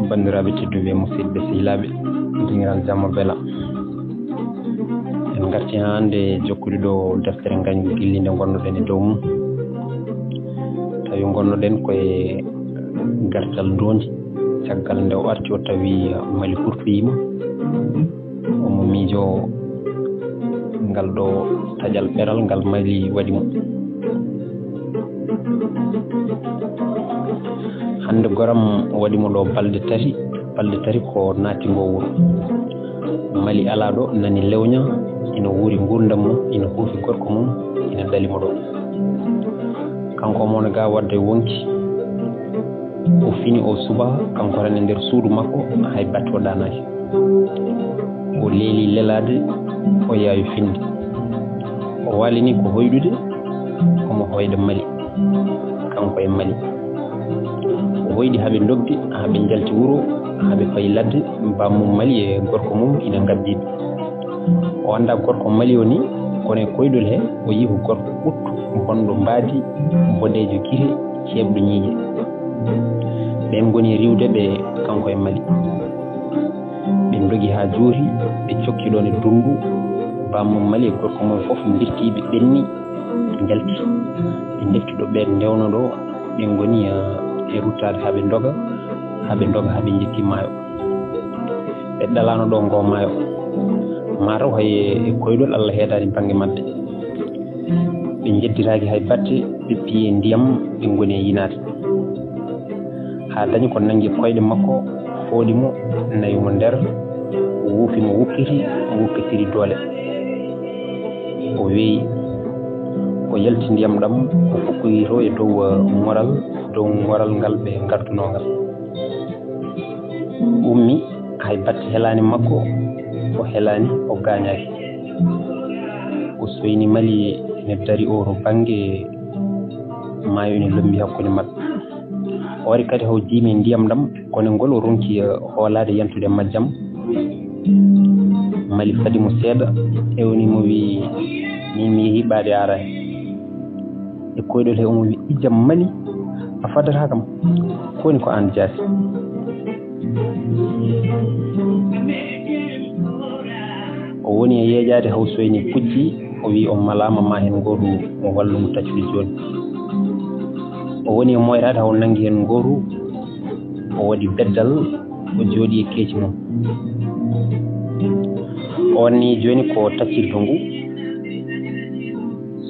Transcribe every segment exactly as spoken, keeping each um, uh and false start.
Banndiraaɓe tedduɓe, musidɓe sehilaaɓe, dingiral jamma bela. En ngarti hannde jokkude ɗo deftere ngañgu gilli nde ngonnoɗen e dow mum. Tawi ngonnoɗen koye gartal ndoondi. Caggal nde o arti, o tawi Mali hurtoyiima. Omo miijoo ngal ɗo taƴal ɓeral ngal Mali waɗi mo. Hannde goram waɗi mo ɗo balɗe tati, balɗe tati ko naati ngo wuro. Mali alaa ɗo nani lewña, ina wuuri nguurndam mum, ina huufi gorko mum, ina dali mo ɗo. Kanko omo wona ga wadde wonki. O fini o suba, kanko tan e nder suudu makko, hay batte o ɗaanaaki. O leeli lelaade, o yaawi finde. O waalini ko hoyɗude, omo hoyɗa Mali, kanko e Mali. O hoyɗi haa ɓe ndoggi, haa ɓe njalti wuro, haa ɓe payi ladde, baammum Mali e gorko mum ina ngabbii ɓe. O anndaa gorko Mali o ni, kono e koyɗol he, o yii ko gorko ɓuttu, bonɗo mbaadi, boɗeejo gite, ceeɓɗo ñiiƴe. Ɓeen ngoni e riiwde ɓe kanko e Mali. Ɓe ndogi haa juuti, ɓe cokki ɗoon e dunndu. Baammum Mali e gorko mum fof mbirtii, ɓe ɓenni, ɓe njalti. Ɓe ndefti ɗo ɓeen ndewno ɗo, ɓe ngoni, eh, e ruttaade haa ɓe ndoga, haa ɓe ndoga, haa ɓe njetti maayo. Ɓe ɗalaano ɗo ngoo maayo. Maa taw hay e koyɗol Allah heedaani bannge maɓɓe. Ɓe njeddiraaki hay batte, ɓe piyi e ndiyam, ɓe ngoni e yinaade. Haa dañi ko nanngi koyɗe makko, fooɗi mo, nawi mo nder, wuufi mo wukkiti, wukkitiri doole. O weeyi, o yalti ndiyam ɗam, o fukkoyi to e dow, eh, ŋoral, dow ŋoral ngal ɓe ngardunoo ngal. Ummi, hay batte helaani makko, o helaani, o gaañaaki. O soyni Mali ene dari o to bannge maayo ene lommbi hakkunde maɓɓe. O ari kadi haw jiimi e ndiyam ɗam, kono ngol o ronki, eh, hoolaade yantude e majjam. Mali fadi mo seeɗa, ewni mo, wi, "Min mi yehi ɓaade araani." E koyɗol he omo wi, "Ijjam Mali, a fadataa kam. Ko woni ko aan jaasi?" O woni e yeeƴaade haw soyni pucci, o wi o malaama ma heen gooto mo wallu mo taccude jooni. O woni e moyraade haw nanngi heen gooto, o waɗi beddal, o jooɗi e keeci mum. O wanni jooni ko taccirto ngu.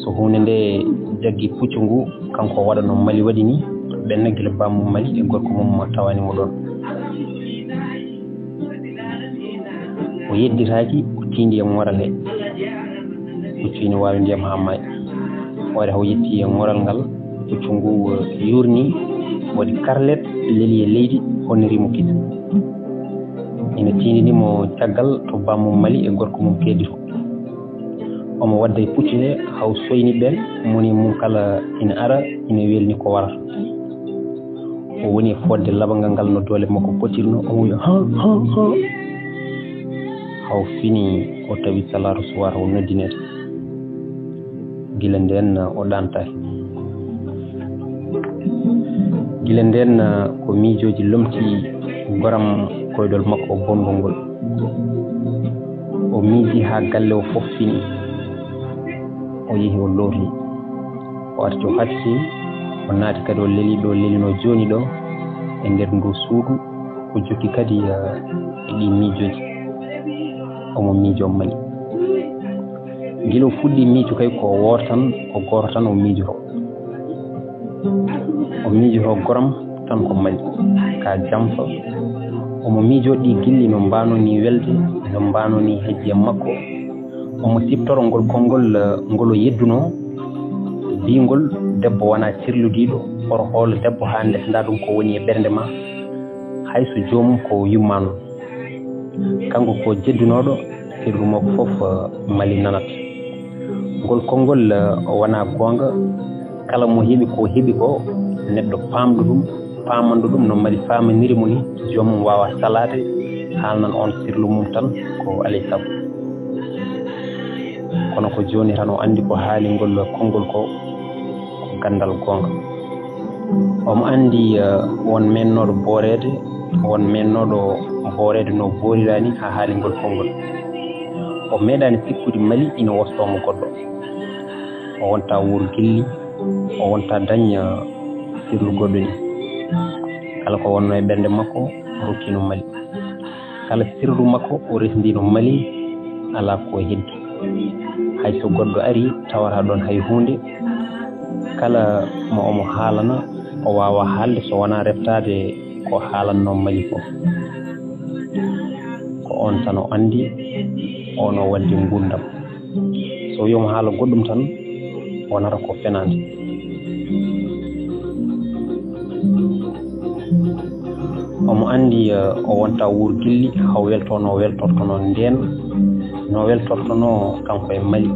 So huunde nde jaggi puccu ngu, kanko o waɗa no Mali waɗi ni, ɓenna gila baammum Mali e gorko mum mo tawani mo ɗoon. O yedditaaki, o tiindi e ŋoral he. Puccu ina waawi ndiyam haa maayi. O ari haw yetti e ŋoral ngal, puccu ngu yuurni, waɗi karlet, leli e leydi, honniri mo kisa. Ina tiindini mo caggal to baammum Mali e gorko mum keedi to. Omo wadda e puccu he haw soyni ɓeen, moni mum kala ina ara, ina welni ko warata. O woni e fodde labangal ngal no doole makko potirno, omo wiya, "Ha, ha, ha." Haw fini, o tawi salaatu suwaa o noddineede. Gila ndeen o ɗaantaaki. Gila ndeen ko miijooji lomti goram koyɗol makko bonɗol ngol. O miiji haa galle o fof fini. O yehi o looti. O arti o hatti, o naati kadi o leli ɗo lelinoo jooni ɗo e nder ndu suudu. O jokki kadi, eh, e ɗi miijooji. Omo miijoo Mali. Gila o fuɗɗi miijo kay ko wooto tan, ko gooto tan o miijotoo. O miijotoo goram tan ko Mali, ka jamfa. Omo miijoo ɗi gilli no mbaanoo ni welde, no mbaanoo ni hejji e makko. Omo siftoro ngol konngol, eh, ngol o yeddunoo, biyngol, "Debbo wonaa cirludiiɗo, oto hoolo debbo haa ndesendaa ɗum ko woni e ɓernde ma, hay so joomum ko yumma noon." Kanko ko jeddunooɗo, sirru makko fof, eh, Mali nanat. Ngol konngol, eh, wonaa goonga, kala mo heɓi ko heɓi ko, neɗɗo paamɗo ɗum, paamanɗo ɗum no Mali faamaniri mo ni, joomum waawa salaade, haalnan oon sirlu mum tan ko alay sago. Kono ko jooni tan o anndi ko haali ngol konngol ko, ko ganndal goonga. Omo anndi, eh, won meennooɗo booreede, Won meennooɗo booreede no booriraani haa haalingol konngol. O meeɗaani sikkude Mali ina wostoo mo goɗɗo. O wonta wuur gilli, o wonta daña sirlu goɗɗo ni. Kala ko wonnoo e ɓernde makko, o rokkiino Mali. Kala sirlu makko, o resndiino Mali, alaa ko heddi. Hay so goɗɗo ari, tawata ɗoon hay huunde. Kala mo omo haalana, o waawaa haalde so wonaa reftaade ko haalannoo Mali fof. Ko oon tan o anndi, oon o waɗde nguurndam. So wii omo haala goɗɗum tan, wonata ko fenaande. Omo anndi, eh, o wonta wuur gilli, haw welto no weltortono ndeen, no weltortono kanko e Mali.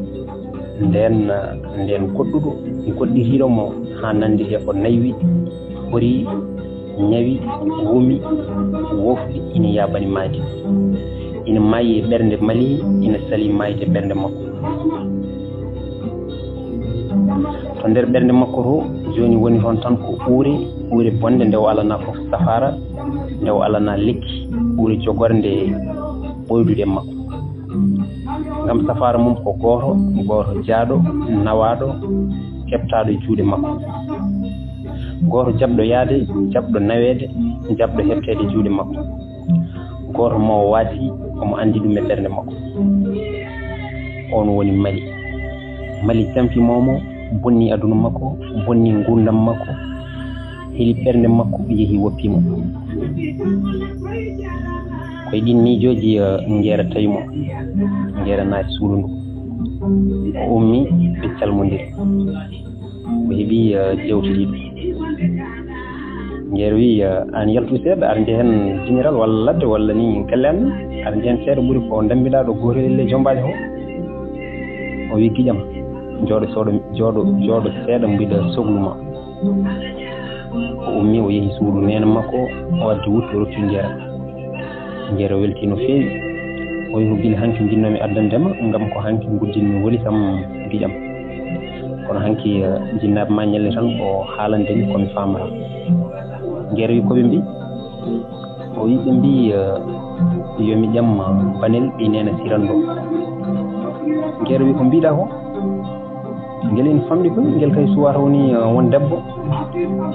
Ndeen, eh, ndeen goɗɗuɗo, goɗɗitiiɗo mo haa nanndi de ko naywi, horii, ñawi, wumi, wofɗi, ina yaabani maayde. Ina maayi e ɓernde Mali, ina salii maayde ɓernde makko. To nder ɓernde makko to, jooni woni toon tan ko uure, uure bonde nde o alanaa fof safaara, nde o alanaa lekki, uure jogornde ɓooydude e makko. Ngam safaara mum ko gooto, gooto jaaɗo, nawaaɗo, keɓtaaɗo juuɗe makko. Gooto jaɓɗo yahde, jaɓɗo naweede, jaɓɗo heɓteede juuɗe makko. Gooto mo o waati, omo anndi ɗum e ɓernde makko. Oon woni Mali. Mali tampiima mo, bonni aduna makko, bonni nguurndam makko, heli ɓernde makko, yehi woppi mo. Ko e ɗiin miijooji, eh, Ngeera tawi mo. Ngeera naati suudu ndu. O ummi, ɓe calmondiri. O heɓi, eh, jewte ɗiɗi. Ngeer wi, eh, "Aan yaltu seeɗa, aɗa njeya heen diŋiral walla ladde walla ni galle amen, aɗa njeya heen seeɗa ɓuri ko ndambiɗaa ɗo gootel e ley jombaaji ko." O wi, "Giƴam, jooɗo sooɗo, jooɗo, jooɗo seeɗa, mbiɗa soglu ma." O ummi, o yehi suudu neene makko, o addi wuttu, o rokki Ngeera. Ngeera weltii no feewi. O wi, "Ko gila hanki njinnoomi addande ma, ngam ko hanki nguddinmi woli kam giƴam. Kono hanki, eh, jinnaaɓe ma ñalle tan ko haalande mi ko mi faamata." Ngeera wi, "Ko ɓe mbi?" O wi, "Ɓe mbi, eh, yo mi ƴam, eh, banel ɓii neene Siranndu." Ngeera wi, "Ko mbiɗa ko? Ngel ina famɗi koy, ngel kay suwata woni, eh, won debbo.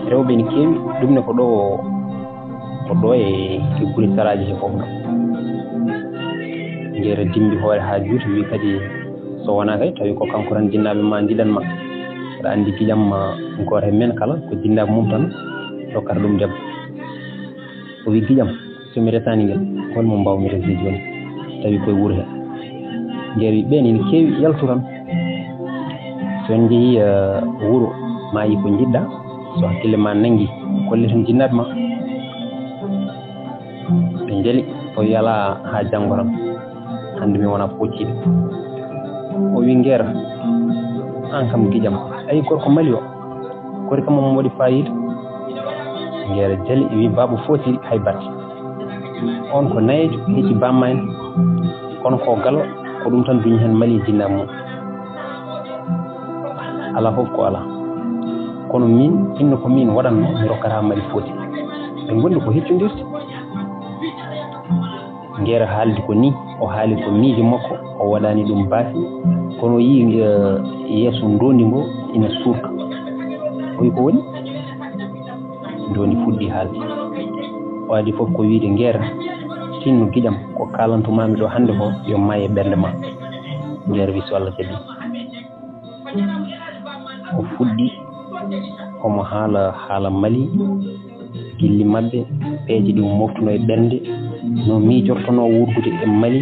Rewɓe ene keewi, ɗum ne ko ɗo, ko ɗo e, e gure saraaji he fof ɗo." Ngeera dimbi hoore haa juuti, wi, "Kadi so wonaa kay, tawi ko kanko tan jinnaaɓe ma njiɗan ma. Aɗa anndi giƴam ma gooto e men kala, ko jinnaaɓe mum tan rokkata ɗum debbo." O wi, "Giƴam, so mi retaani ngel, hol mo mbaawmi resde jooni? Tawi koye wuro he." Ngeer wi, "Ɓeen ene keewi, yaltu tan. So en njehii, eh, wuro, ma yi ko njiɗɗa, so hakkille ma nanngi, kolle tan jinnaaɓe ma." Ɓe njali, o wi, "Alaa haa janngo tan. Hannde mi wona pootiiɗo." O wi, "Ngeera, aan kam giƴam, ayi gorko Mali o, kori kam omo waɗi faayiida." Ngeera jali, wi, "Baaba Footiri, hay batte. Oon ko nayeejo, hecci bamma en. Kono ko galo, ko ɗum tan duñi heen Mali e jinnaaɓe mum. Alaa fof ko alaa. Kono miin, sinno ko miin waɗatnoo, mi rokkata Mali Footiri. Ɓe ngondi ko heccondirde." Ngeera haaldi ko nii, o haali ko miijo makko, o waɗaani ɗum baasi, kono o yii, eh, yeeso ndoondi ngo ina suurka. O wi, "Ko woni?" Ndoondi fuɗɗi haalde. O adii fof ko wiide, "Ngeera, tinno giƴam, ko kaalantu-maa-mi ɗo hannde ko, yo maay e ɓernde ma." Ngeera wi, "So Allah jaɓii." O fuɗɗi, omo haala haala Mali, gilli maɓɓe, peeje ɗi o moftuno e ɓernde, no miijortonoo wuurdude e Mali.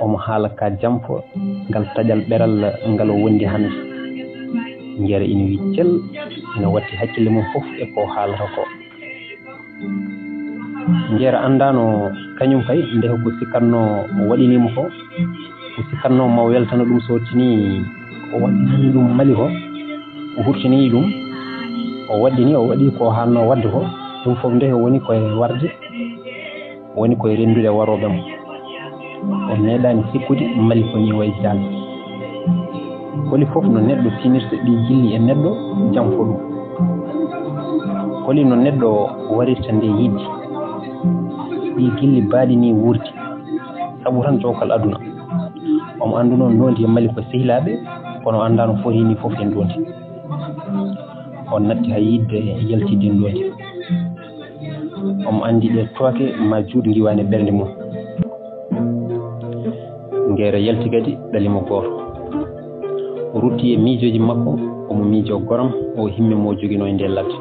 Omo haala ka jamfa, ngal taƴal ɓeral ngal o wondi hannde. Ngeera ina wi cel, ina watti hakkille mum fof e ko haalata ko. Ngeera anndaano kañum kay, nde ko sikkatnoo o waɗinii mo ko, ko sikkatnoo mo weltana ɗum, so tinii o waɗɗinii ɗum Mali ko, o hurtinii ɗum, o waɗɗinii, o waɗi ko haalnoo waɗde ko, ɗum fof nde woni ko e warde, woni ko e renndude warooɓe mo. O meeɗaani sikkude Mali ko nii wayi jaal. Holi fof no neɗɗo tinirta ɗi gilli e neɗɗo, jamfo ɗum? Holi no neɗɗo warirta nde yiɗde? Ɗi gilli baaɗi ni wuurti, sabu tan jowkal aduna. Omo annduno ndondi e Mali ko sehilaaɓe, kono o anndaano fof hini fof en ndondi. O natti haa yiɗde yaltidde ndondi. Omo anndi ɗe tooke ma juuɗe ngiwaani ɓernde mum. Ngeera yalti kadi ɗalimo gooto. O rutti e miijooji makko, omo miijoo goram, o himme mo joginoo e nde ladde.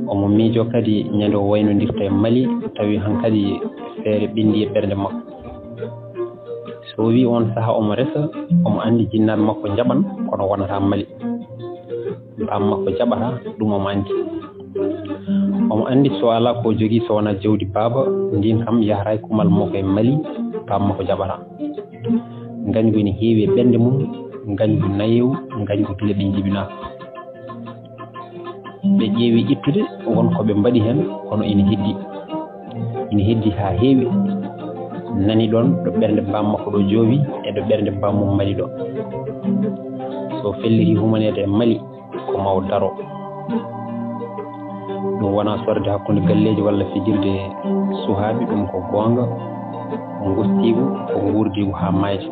Omo miijoo kadi ñande o waynondirta e Mali, tawi hankadi feere ɓenndi e ɓernde makko. So o wii on saha omo resa, omo anndi jinnaaɓe makko njaɓan, kono wonata Mali. Baaba makko jaɓata, ɗum omo anndi. Omo anndi so alaa ko jogii so wonaa jawdi baaba, ndin kam yahata e kumal makko e Mali, baaba makko jaɓata. Ngañgu ene heewi e ɓernde mum, ngañgu nayewu, ngañgu gila ɓe njibinaaka. Ɓe ƴeewi ittude, won ko ɓe mbaɗi heen, kono ina heddi. Ina heddi haa heewi. Nani ɗoon ɗo ɓernde baaba makko ɗo joowi e ɗo ɓernde baaba mum Mali ɗo. So felliti humaneede e Mali, ko maw daro. Ɗum wonaa sorde hakkunde galleeji walla fijirde suhaaɓe, ɗum ko goonga, ko ngustiigu, ko nguurdiigu haa maayde.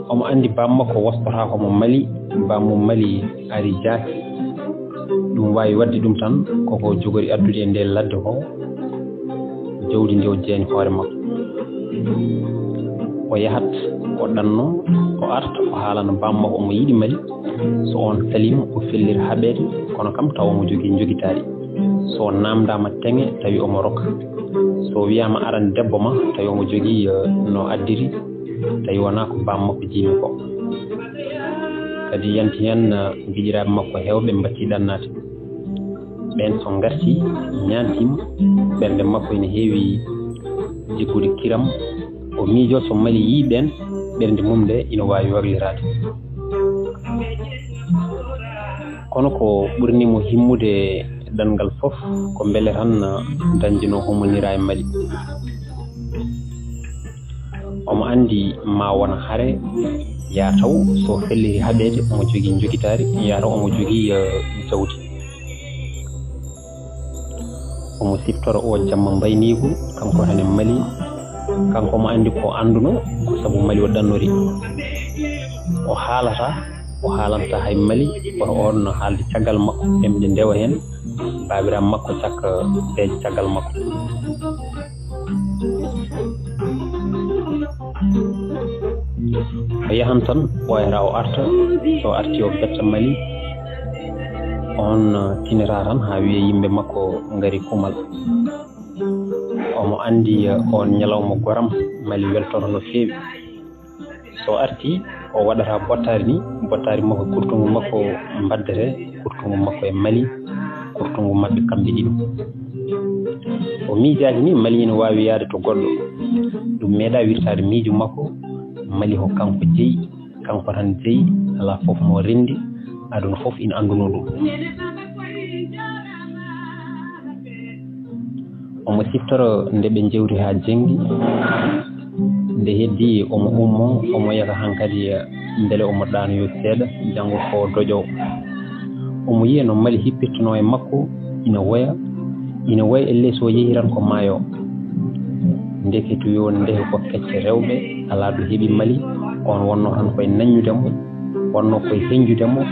Omo anndi baaba makko wostotaako mo Mali, baaba mum Mali ari jaaki. Ɗum waawi waɗde ɗum tan koko jogori addude e nde ladde ko jawdi ndi o jeeyani hoore makko. O yahat, o ɗanno, o arta, o haalana baaba makko omo yiɗi Mali. So on saliima, o fellira haɓeede, kono kam tawa omo jogii njogitaari. So o naamndaama teŋe, tawi omo rokka. So wiyaama aran debbo ma, tawi omo jogii, eh, no addiri, tawi wonaa ko baaba makko jiimi ko. Kadi yanti heen, eh, giƴiraaɓe makko heewɓe mbattii ɗannaade. Ɓeen so ngartii, ñaantiima, ɓernde makko ina heewi jiggude kiram. O miijoo so Mali yii ɓeen, ɓernde mum nde ina waawi waklitaade. Kono ko ɓurni mo himmude e ɗanngal fof, ko mbele tan dañde no humonira e Mali. Omo anndi ma wona hare, yaa taw so felliti haɓeede, omo jogii njogitaari, yaa taw omo jogii, eh, jawdi. Omo siftora o jamma mbayniigu, kanko tan e Mali. Kanko omo anndi ko annduno, ko sabu Mali o ɗannori. O haalata, o haalanta hay Mali, kono on no haalde caggal makko, ɗemɗe ndewa heen, baabiraaɓe makko cakka peeje caggal makko. O yahan tan, ɓooyata o arta, so arti o betta Mali, on tinata tan haa wiya yimɓe makko ngari kumal. Omo anndi on ñalawma goram Mali weltoto no feewi. So arti, o waɗata bottaari ni, bottaari makko, kurtungu makko mbaddete, kurtungu makko e Mali, kurtungu maɓɓe kamɓe ɗiɗo. O miijaaki ni Mali ina waawi yahde to goɗɗo. Ɗum meeɗaa wirtaade miijo makko, Mali ko kanko jeyi, kanko tan jeyi, alaa fof mo renndi, aduna fof ina anndunoo ɗum. Omo siftoro nde ɓe njewti haa jeŋti. Nde heddii, omo ummoo, omo yaka hankadi mbele omo ɗaanoyo seeɗa, janngo ko o doƴoo. Omo yiya no Mali hippittunoo e makko, ina woya, ina woya ellee so yehi tan ko maayoo. Ndeke to yo ndehe ko kecce rewɓe, alaa ɗo heɓi Mali, on wonnoo tan koye naññude mo, wonnoo koye heñjude mo,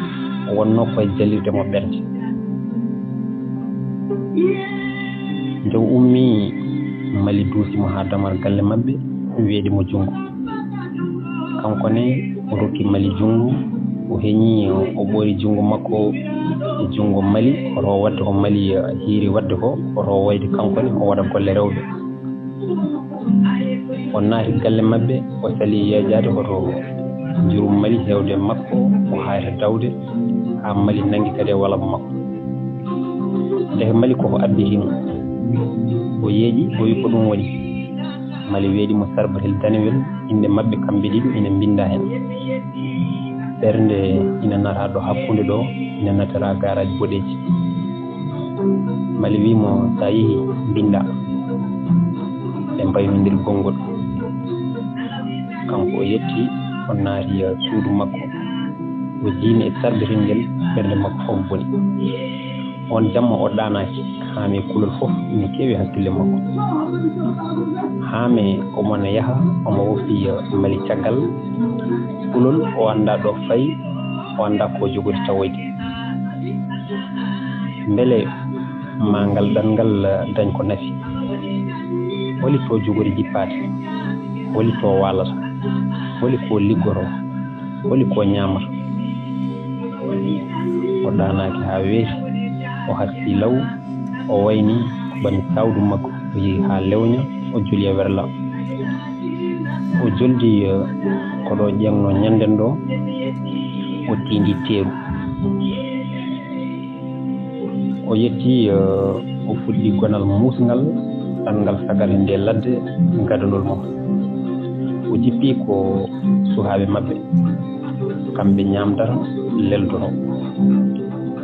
wonnoo koye jalirde mo ɓernde. Nde o ummii, Mali duusi mo haa damar galle maɓɓe, weeɗi mo junngo. Kanko ne, o rokki Mali junngo, o heñii, o ɓoori junngo makko e junngo Mali, o rowa waɗde ko Mali hiiri waɗde ko, o rowa wayde kanko ne, o waɗa golle rewɓe. O naati galle maɓɓe, o salii yeejaade hoto njurum Mali heewde e makko, o haayta dawde, haa Mali nanngi kadi e walaba makko. Ndeke Mali koko abbiti mo. O yeeƴi, o wi ko ɗum woni. Mali weeɗi mo sarbatel danewel, innde maɓɓe kamɓe ɗiɗo ina mbinndaa heen. Ɓernde ina nata ɗo hakkunde ɗo, ina natira gaaraaji boɗeeji. Mali wii mo, "So a yehii, mbinndaa." Ɓe mbaynondiri konngol. Kanko o yetti, o naati, eh, suudu makko. O jiimi e sarbatel ngel, ɓernde makko fof boni. Oon jamma o ɗaanaaki, haa mi kulol fof ina keewi hakkille makko. Haa mi omo ne yaha, omo woppi, eh, Mali caggal kulol, o anndaa ɗo fayi, o anndaa ko jogori tawoyde. Mbele ma ngal ɗanngal, eh, dañ ko nafi? Holi to jogori jippaade? Holi to waalata? Holi ko liggotoo? Holi ko ñaamata? O ɗaanaaki haa weeti, o hatti law, o wayni, o ɓami sawdu makko, o yehi haa lewña, o joli e werla. O joldi, eh, ko ɗo ƴeeŋno ñannden ɗo, o tiindi teeru. O yetti, eh, o fuɗɗi gonal muusngal, ɗanngal sagal e nde ladde gadandol mum. O jippi ko suhaaɓe maɓɓe, kamɓe ñaamdata, leldoto.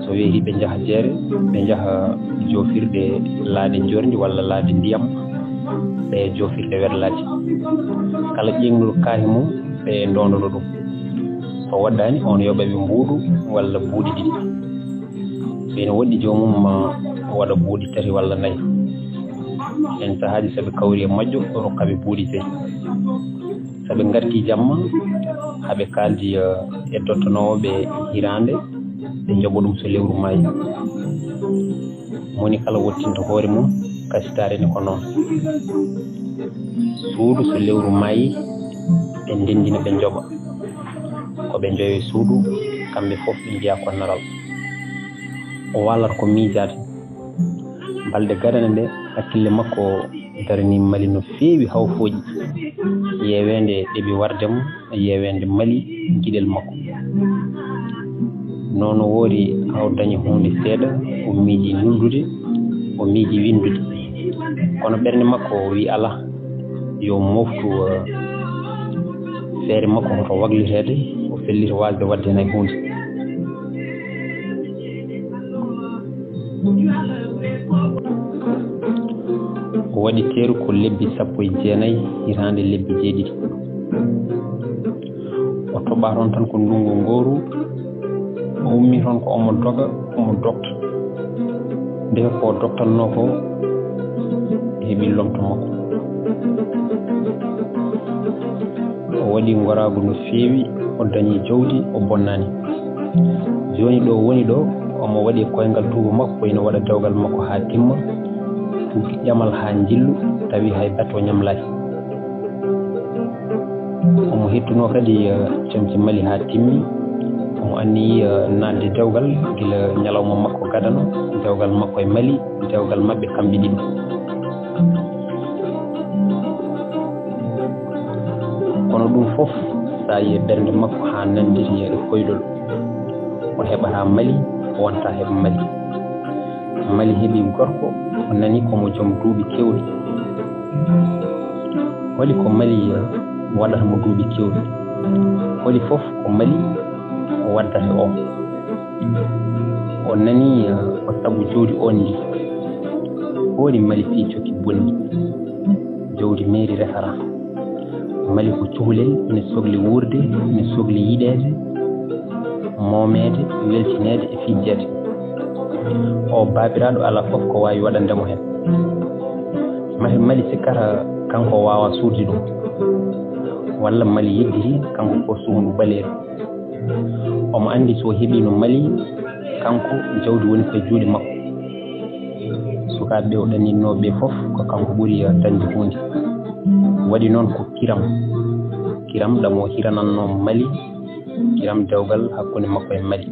So weeti ɓe njaha jeere, ɓe njaha joofirɗe laaɗe njorndi walla laaɗe ndiyam, ɓe joofirɗe werlaaji. Kala ƴeeŋnuɗo kaahi mum, ɓe ndoondoto ɗum. So waɗɗaani, on yoɓa ɓe mbuuɗu walla buuɗi ɗiɗi. So ene woɗɗi, joomum ma waɗa buuɗi tati walla nayi. Heen sahaaji, so ɓe kawri e majjo, rokka ɓe buuɗi joyi. So ɓe ngartii jamma, haa ɓe kaaldi, eh, e dottanoowo ɓe hiraande, ɓe njoɓa ɗum so lewru maayi. Moni kala wottinta hoore mum, kasitaare ne ko noon. Suudu so lewru maayi, ɓe ndenndina, ɓe njoɓa. Ko ɓe njoyo e suudu, kamɓe fof ɓe njiya ko naral. O waalata ko miijaade. Balɗe gadane ɗe, hakkille makko daranii Mali no feewi, haw fooƴi. Yeeweende ɗeɓi warde mo, yeeweende Mali giɗel makko. Noon o woori, haw dañi huunde seeɗa, o miiji nuldude, o miiji winndude. Kono ɓernde makko o wii alaa, yo mooftu, eh, feere makko hoto wakliteede, o felliti waasde waɗde heen hay huunde. O waɗi teeru ko lebbi sappo e jeenayi, hitaande lebbi jeeɗiɗi. O toɓaa toon tan ko ndunngu ngooru, o ummii toon ko omo doga, omo dogta. Ndeke ko o dogtatnoo ko heɓi lomto makko. O waɗi ngoraagu no feewi, o dañi jawdi, o bonnaani. Jooni ɗo woni ɗo, omo waɗi koyngal tuuba makko, ina waɗa dewgal makko haa timma, tuggi ƴamal haa njillu, tawi hay batte o ñamlaaki. Omo hettunoo kadi, eh, comci Mali haa timmi. Omo anniyi, eh, naatde dewgal gila ñalawma makko gadano, dewgal makko e Mali, dewgal maɓɓe kamɓe ɗiɗo. Kono ɗum fof, so a yii e ɓernde makko haa nanndiri e koyɗol, o heɓataa Mali, o wontaa heɓa Mali. Mali heɓi gorko, o nani ko mo joom duuɓi keewɗi. Holi ko Mali waɗata mo duuɓi keewɗi? Holi fof ko Mali waddata o? O nani ko sabu jawdi oon ndi. Holi Mali fii cokki bonni. Jawdi meeri resata. Mali ko cukalel, ina sokli wuurde, ina sokli yiɗeede, moomeede, weltineede e fijjeede. O baabiraaɗo alaa fof ko waawi waɗande mo heen. Mali, Mali sikkata kanko o waawaa suurde ɗum. Walla Mali yedditi kanko ko sukundu ɓaleeru. Omo anndi so heɓiino Mali, kanko jawdi woni ko e juuɗe makko. Sukaaɓe ɓe o ɗanninnoo ɓe fof ko kanko ɓuri dañde huunde. Waɗi noon ko kiram. Kiram ɗam o hiranannoo Mali, kiram dewgal hakkunde makko e Mali.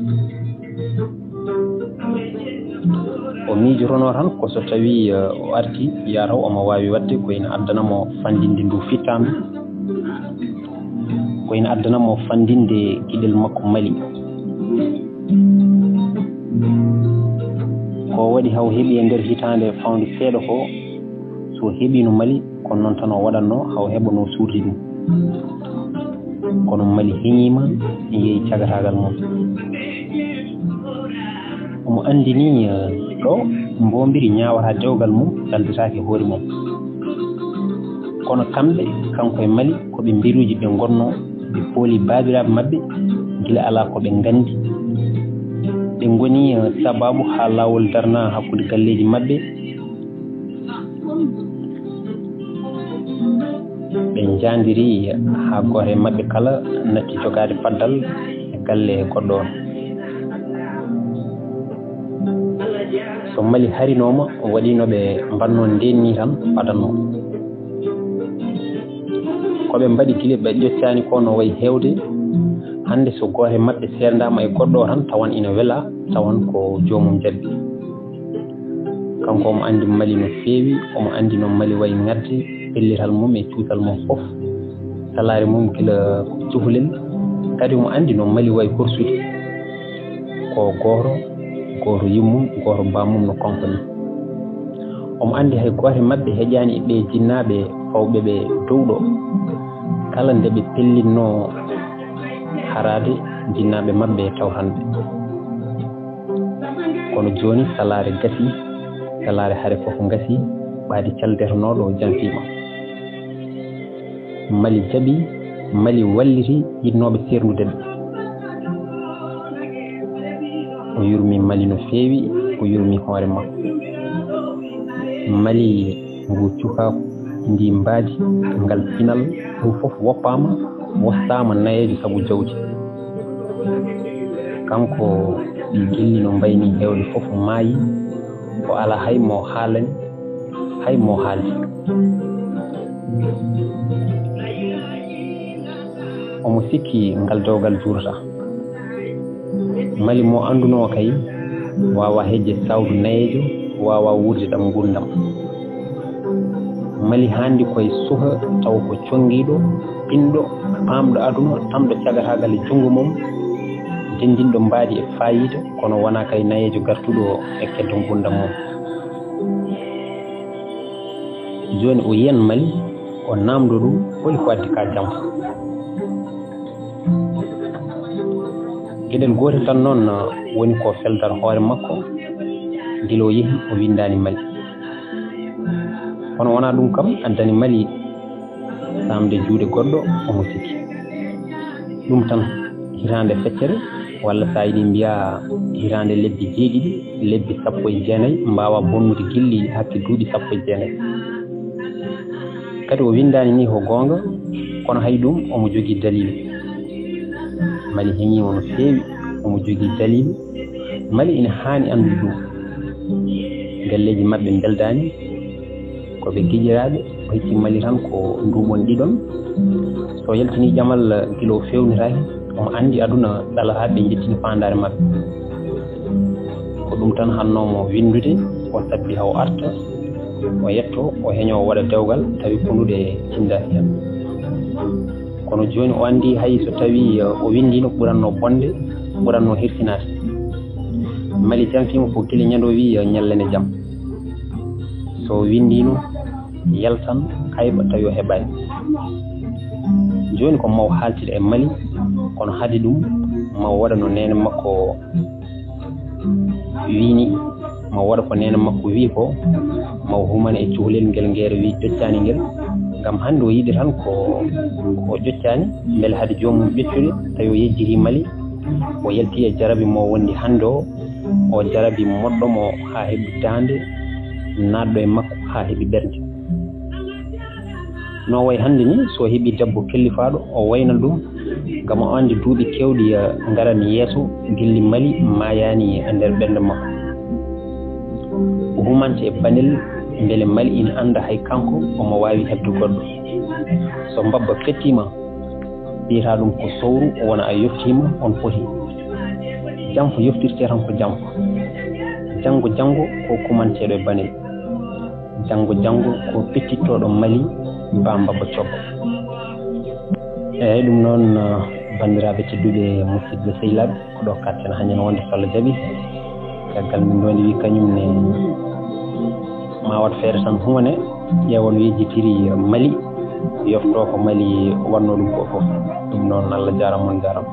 O miijotonoo tan ko so tawii, eh, o artii, yaa taw omo waawi waɗde ko ina addana mo fanndinde ndu fittaandu, ko ina addana mo fanndinde giɗel makko Mali. Ko waɗi haw heɓi e nder hitaande fawde seeɗa ko, so heɓiino Mali, kono noon tan o waɗatnoo, haw heɓanoo suurde ɗum. Kono Mali heñiima, yehi cagataagal mum. Omo anndini, eh, ɗo mboombiri ñaawata dewgal mum, ɗaldataake hoore mum. Kono kamɓe, kanko e Mali, ko ɓe mberuuji ɓe ngonnoo, ɓe pooli baabiraaɓe maɓɓe, gila alaa ko ɓe nganndi. Ɓe ngoni, eh, sababu haa laawol darna hakkunde galleeji maɓɓe. Ɓe njaandiri haa gooto e maɓɓe kala natti jogaade paddal e galle goɗɗo on. So Mali harinooma, waɗi no ɓe mbanno ndeen ni tan padanno. Ko ɓe mbaɗi gila ɓe ƴoccaani ko no wayi heewde. Hannde so gooto e maɓɓe seerndaama e goɗɗo o tan, tawan ina wela, tawan ko joomum jaɓi. Kanko omo anndi Mali no feewi, omo anndi no Mali wayi ŋadde, pellital mum e cuusal mum fof, salaare mum gila ko cukalel. Kadi omo anndi no Mali wayi horsude. Ko gooto, gooto yummum, gooto bammum no kanko ni. Omo anndi hay gooto e maɓɓe heƴaani e ɓee jinnaaɓe fawɓe ɓe dow ɗo, kala nde ɓe pellinnoo haraade jinnaaɓe maɓɓe tawtanɓe. Kono jooni salaare gasii, salaare hare fof ngasii, ɓaadi caldetenooɗo janfiima. Mali jaɓi, Mali walliti yiɗnooɓe seerndude ɓe. O yurmi Mali no feewi, o yurmi hoore makko. Mali ngu cukaaku, ndi mbaadi, ngal pinal, ɗum fof woppaama, wostaama nayeejo sabu jawdi. Kanko ɗi gilli no mbayni heewde fof maayi, o alaa hay mo haalani, hay mo haaldi. Omo sikki ngal dewgal juurata. Mali mo anndunoo kay, waawa heƴde sawdu nayeejo, waawa wuurde ɗam nguurndam. Mali haandi koye suka taw ko conngiiɗo, pinɗo, paamɗo aduna, tamɗo cagatagal e junngo mum, denndinɗo mbaadi e faayiida, kono wonaa kay nayeejo gartuɗo e keddo nguurndam mum. Jooni o yiyan Mali, o naamndo ɗum, holi ko addi ka jam? Geɗel gootel tan noon woni ko feldata hoore makko, gila o yehi o winndaani Mali. Kono wonaa ɗum kam addani Mali saamde juuɗe goɗɗo, omo sikki. Ɗum tan, hitaande feccere, walla so a yiɗi mbiyaa hitaande lebbi jeeɗiɗi, lebbi sappo e jeenayi, mbaawa bonnude gilli hakke duuɓi sappo e jeenayi. Kadi o winndaani ni ko goonga, kono hay ɗum omo jogii daliilu. Mali heñiima no feewi, omo jogii daliilu. Mali ina haani anndude ɗum. Galleeji maɓɓe mbeldaani, ko ɓe giƴiraaɓe, o hecci Mali tan ko nduuɓon ɗiɗon. So yaltinii ƴamal gila o feewnitaaki, omo anndi aduna ɗalataa ɓe njettini faandaare maɓɓe. Ko ɗum tan hannoomo winndude, o sabbi haa o arta, o yetto, o heño, o waɗa dewgal, tawi konduɗe cinndaaki heen. Kono jooni o anndi hay so tawii, eh, o winndiino, ɓuratno bonde, ɓuratno hirsinaade. Mali janfiima ko gila ñande o wii, eh, ñallene jam. So o winndiino, yaltan, hayɓa tawi o heɓaani. Jooni ko maw haaltida e Mali, kono hade ɗum maw waɗa no neene makko wiini, maw waɗa ko neene makko wii ko, maw humana e cukalel ngel ngeere wii ƴoccaani ngel. Ngam hannde o yiɗi tan ko, ko o ƴoccaani, mbele hade joomum ƴoccude, tawi o yejjiti Mali, o yalti e jarabi mo wondi hannde o, o jarabi moɗɗo mo haa heɓi daande, naatɗo e makko haa heɓi ɓernde. No wayi hannde ni, so heɓi debbo kellifaaɗo, o wayna ɗum, ngam o anndi duuɓi keewɗi, eh, ngarani yeeso, gilli Mali maayaani e nder ɓernde makko. O humante e banel, mbele Mali ina annda hay kanko omo waawi heɓde goɗɗo. So mbabba fettiima, mbiyata ɗum ko sowru, wona a yoftiima, on poti. Janfo yoftirte tan ko janfo. Janngo, janngo ko kumanteeɗo e banel. Janngo, janngo ko pettittooɗo Mali, ba mbabba cogga. Eeyi, ɗum noon, eh, banndiraaɓe tedduɓe, musidɓe sehilaaɓe, ko ɗo katten hañen wonde so Allah jaɓi. Caggal min ndondi wi kañum ne ma waɗ feere tan humane, ƴeewa no yejjitiri Mali, yofto ko Mali wannoo ɗum ko fof. Ɗum noon, Allah jaaraama, on jaaraama.